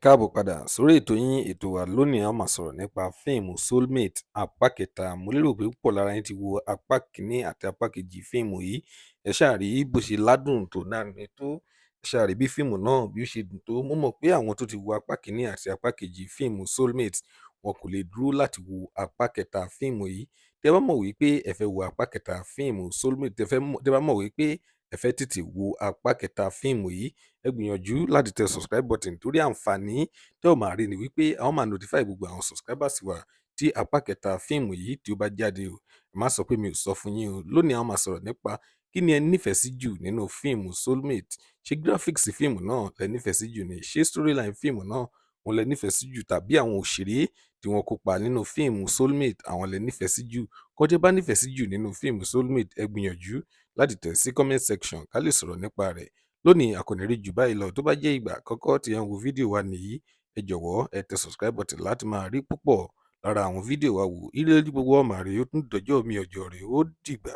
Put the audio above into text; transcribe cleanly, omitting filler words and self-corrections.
Káàbọ̀ padà sórí ètò yín, ètò wa. Lónìí, a máa sọ̀rọ̀ nípa fíìmù Soulmate apá kẹta. Mo lérò pé púpọ̀ lára yín ti wo apá kìíní àti apá kejì fíìmù yìí. Ẹ ṣáà rí bó ṣe ládùn tó náà tó, ẹ ṣáà rí bí fíìmù náà bí ó ṣe dùn tó. Mo mọ̀ pé àwọn tó ti wo apá kìíní àti apá kejì fíìmù Soulmate, wọn kò lè dúró láti wo apá kẹta fíìmù yìí. Tẹ́ bá mọ̀ wípé ẹ fẹ́ wo apá kẹta fíìmù Soulmate, tẹ́ bá mọ̀ wípé ẹ fẹ́ tètè wo apá kẹta fíìmù yìí, ẹ gbìyànjú láti tẹ subscribe button, torí àǹfààní tẹ́ ò máa rí ni wípé àwọn máa notify gbogbo àwọn subscribers wa tí apá kẹta fíìmù yìí tí ó bá jáde o. Ẹ má sọ pé mi ò sọ fún yín o. Lónìí, àwọn máa sọ̀rọ̀ nípa kí ni ẹ nífẹ̀ẹ́ sí jù nínú fíìmù Soulmate. Ṣé graphics fíìmù náà lẹ nífẹ̀ẹ́ sí jù ni? Ṣé storyline fíìmù náà òun lẹ nífẹ̀ẹ́ sí jù, tàbí àwọn òṣèré tí wọ́n kópa nínú fíìmù Soulmate, àwọn lẹ nífẹ̀ẹ́ sí jù? Kọ́jẹ́ bá nífẹ̀ẹ́ sí jù nínú fíìmù Soulmate, ẹ gbìyànjú láti tẹ̀ sí comment section ká lè sọ̀rọ̀ nípa rẹ̀. Lónìí, a kò ní rí jù báyìí lọ. Tó bá jẹ́ ìgbà àkọ́kọ́ tí ẹ ń wo fídíò wa nìyí, ẹ jọ̀wọ́, ẹ tẹ subscribe button láti máa rí púpọ̀ lára àwọn fídíò wa wò. Ire lójú gbogbo ọmọ rẹ̀. Ó tún dọjọ́ mi, ọjọ́ rẹ̀. Ó dìgbà.